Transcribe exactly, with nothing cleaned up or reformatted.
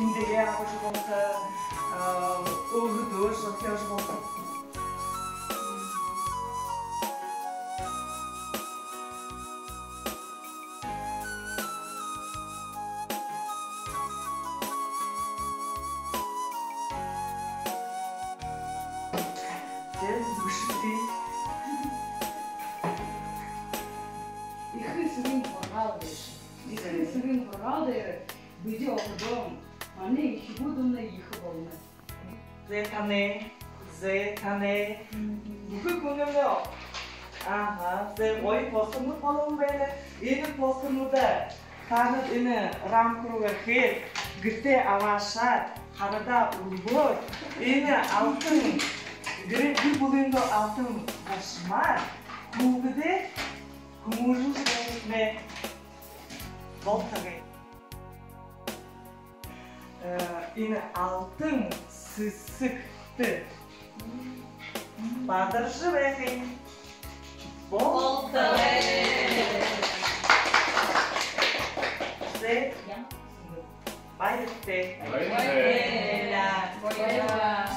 Эндээгээ абажа болохо, а, өөһэдөө шорхижо болохо. Зэ, бэшэгты. Эхэ эсэгын һургаал дээрэ. Эхэ эсэгын һургаал дээрэ бидэ өөһэдөө манай эхэнэрнай ехэ болоно. Зэ, танай, зэ, танай. Бүхы хүнэй. Аха, зэ, гоё постэрнүүд болоһон байна. Энэ постэрнүүдые таанад энэ рамка руу хээд, гэртээ абаашаад, харадаа үлгөөд, энэ алтан гэр, гэр бүлэндөө алтан башмаар хүүгэдээ хүмүүжүүлжэ байхатнай болтогой. Э, энэ алтан сэсэгтэ бадаржа байхань болтогой. Зэ, баяртай. Баяртай. Баяртай.